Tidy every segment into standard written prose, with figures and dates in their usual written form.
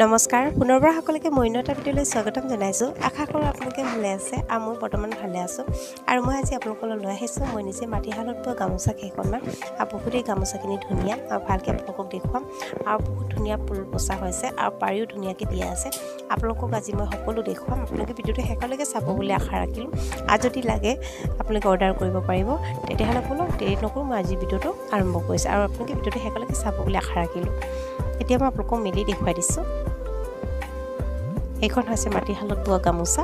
নমস্কাৰ পুনৰবাৰ সকলোকে মই অন্য এটা ভিডিঅ'লৈ স্বাগতম জনাইছোঁ। আশা কৰোঁ আপোনালোকে ভালে আছে আৰু মই বৰ্তমান ভালে আছোঁ। আৰু মই আজি আপোনালোকলৈ লৈ আহিছোঁ মই নিজে মাটিশালত বোৱা গামোচা কেইখনমান। আৰু বহুতেই গামোচাখিনি ধুনীয়া আৰু ভালকৈ আপোনালোকক দেখুৱাম। আৰু বহুত ধুনীয়া ফুল বচা হৈছে আৰু পাৰিও ধুনীয়াকৈ দিয়া আছে। আপোনালোকক আজি মই সকলো দেখুৱাম, আপোনালোকে ভিডিঅ'টো শেষলৈকে চাব বুলি আশা ৰাখিলোঁ। আৰু যদি লাগে আপোনালোকে অৰ্ডাৰ কৰিব পাৰিব। তেতিয়াহ'লে ব'লক দেৰি নকৰোঁ, মই আজি ভিডিঅ'টো আৰম্ভ কৰিছোঁ আৰু আপোনালোকে ভিডিঅ'টো শেষলৈকে চাব বুলি আশা ৰাখিলোঁ। এতিয়া মই আপোনালোকক মেলি দেখুৱাই দিছোঁ। এইখন হৈছে মাটিশালত বোৱা গামোচা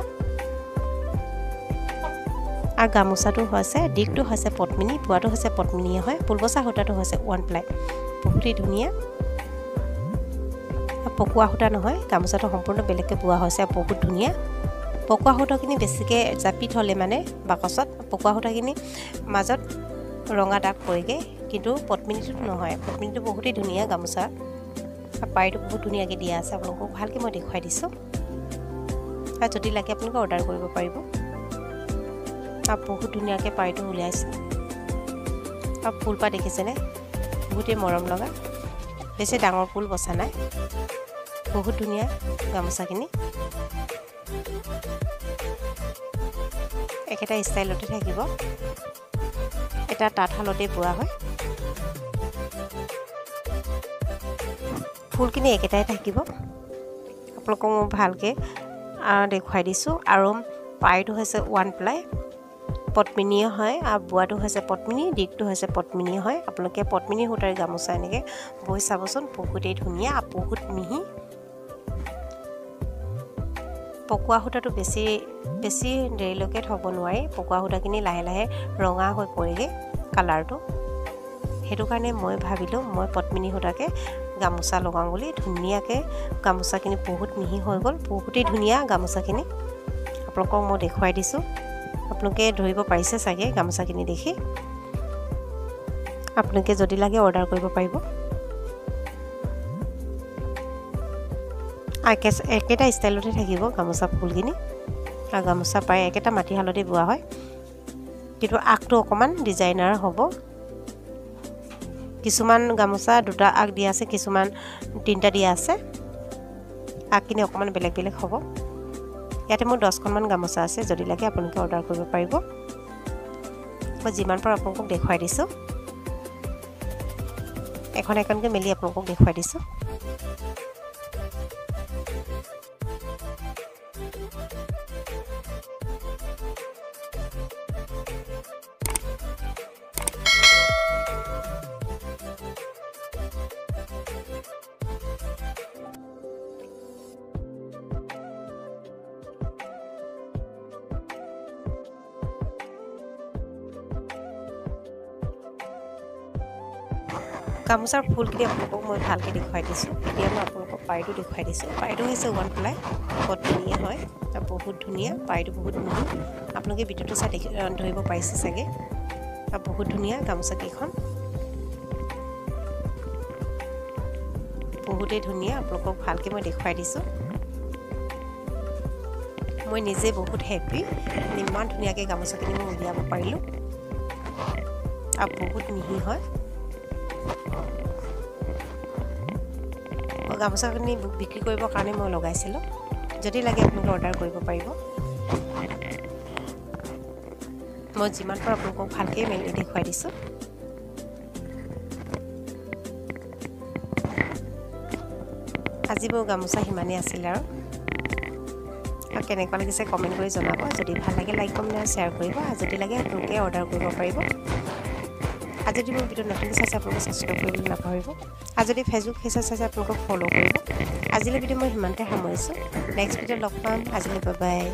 আৰু গামোচাটো হৈছে দীঘটো হৈছে পদ্মিনী, বোৱাটো হৈছে পদ্মিনীয়ে হয়। ফুলবচা সূতাটো হৈছে ওৱান প্লাই, বহুতেই ধুনীয়া। পকোৱা সূতা নহয়, গামোচাটো সম্পূৰ্ণ বেলেগকৈ বোৱা হৈছে, বহুত ধুনীয়া। পকোৱা সূতাখিনি বেছিকৈ জাপি থ'লে মানে বাকচত পকোৱা সূতাখিনি মাজত ৰঙা দাগ পৰেগৈ, কিন্তু পদ্মিনীটোত নহয়। পদ্মিনীটো বহুতেই ধুনীয়া গামোচা, পাৰিটো বহুত ধুনীয়াকৈ দিয়া আছে। আপোনালোকক ভালকৈ মই দেখুৱাই দিছোঁ। আৰু যদি লাগে আপোনালোকে অৰ্ডাৰ কৰিব পাৰিব। আৰু বহুত ধুনীয়াকৈ পাৰিটো উলিয়াইছে আৰু ফুলপাহ দেখিছেনে, বহুতেই মৰম লগা। বেছি ডাঙৰ ফুল বচা নাই, বহুত ধুনীয়া গামোচাখিনি। একেটা ষ্টাইলতে থাকিব, এটা তাঁতশালতে বোৱা হয়। ফুলখিনি একেটাই থাকিব। আপোনালোকক মই ভালকৈ দেখুৱাই দিছোঁ। আৰু পাৰিটো হৈছে ওৱান প্লাই পদ্মিনীয়ে হয় আৰু বোৱাটো হৈছে পদ্মিনী, দীঘটো হৈছে পদ্মিনী হয়। আপোনালোকে পদ্মিনী সূতাৰ গামোচা এনেকৈ বৈ চাবচোন, বহুতেই ধুনীয়া, বহুত মিহি। পকোৱা সূতাটো বেছি বেছি দেৰিলৈকে থ'ব নোৱাৰি, পকোৱা সূতাখিনি লাহে লাহে ৰঙা হৈ পৰেগৈ কালাৰটো। সেইটো কাৰণে মই ভাবিলোঁ মই পদ্মিনী সূতাকে গামোচা লগাওঁ বুলি। ধুনীয়াকৈ গামোচাখিনি বহুত মিহি হৈ গ'ল, বহুতেই ধুনীয়া গামোচাখিনি। আপোনালোকক মই দেখুৱাই দিছোঁ, আপোনালোকে ধৰিব পাৰিছে চাগে গামোচাখিনি দেখি। আপোনালোকে যদি লাগে অৰ্ডাৰ কৰিব পাৰিব। একেটা ষ্টাইলতে থাকিব গামোচা ফুলখিনি আৰু গামোচা প্ৰায় একেটা মাটিশালতে বোৱা হয়, কিন্তু আগটো অকণমান ডিজাইনাৰ হ'ব। কিছুমান গামোচা দুটা আগ দিয়া আছে, কিছুমান তিনিটা দিয়া আছে। আগখিনি অকণমান বেলেগ বেলেগ হ'ব। ইয়াতে মোৰ 10খনমান গামোচা আছে, যদি লাগে আপোনালোকে অৰ্ডাৰ কৰিব পাৰিব। মই যিমান পাৰোঁ আপোনালোকক দেখুৱাই দিছোঁ, এখন এখনকৈ মেলি আপোনালোকক দেখুৱাই দিছোঁ। গামোচাৰ ফুলখিনি আপোনালোকক মই ভালকৈ দেখুৱাই দিছোঁ। এতিয়া মই আপোনালোকক পাৰিটো দেখুৱাই দিছোঁ। পাৰিটো হৈছে ওৱান প্লাই পদ্মিনীয়ে হয়, বহুত ধুনীয়া পাৰিটো, বহুত মিহি। আপোনালোকে ভিডিঅ'টো চাই দেখি ধৰিব পাৰিছে চাগে। আৰু বহুত ধুনীয়া গামোচাকেইখন, বহুতেই ধুনীয়া। আপোনালোকক ভালকৈ মই দেখুৱাই দিছোঁ। মই নিজে বহুত হেপ্পী, ইমান ধুনীয়াকৈ গামোচাখিনি মই উলিয়াব পাৰিলোঁ আৰু বহুত মিহি হয়। গামোচাখিনি বিক্ৰী কৰিবৰ কাৰণে মই লগাইছিলোঁ, যদি লাগে আপোনালোকে অৰ্ডাৰ কৰিব পাৰিব। মই যিমান পাৰোঁ আপোনালোকক ভালকৈ মেলি দেখুৱাই দিছোঁ। আজি মোৰ গামোচা সিমানেই আছিলে। আৰু কেনেকুৱা লাগিছে কমেণ্ট কৰি জনাব। যদি ভাল লাগে লাইক, কমেণ্ট আৰু শ্বেয়াৰ কৰিব। আৰু যদি লাগে আপোনালোকে অৰ্ডাৰ কৰিব পাৰিব। আজি যদি মোৰ ভিডিঅ' নতুনকৈ চাইছে আপোনালোকে ছাবস্ক্ৰাইব কৰিবলৈ নাপাহৰিব। আৰু যদি ফেচবুক পেজত চাইছে আপোনালোকক ফ'ল' কৰিব। আজিলৈ ভিডিঅ' মই সিমানতে সামৰিছোঁ। নেক্সট ভিডিঅ'ত লগ পাম। আজিলৈ বাই বাই।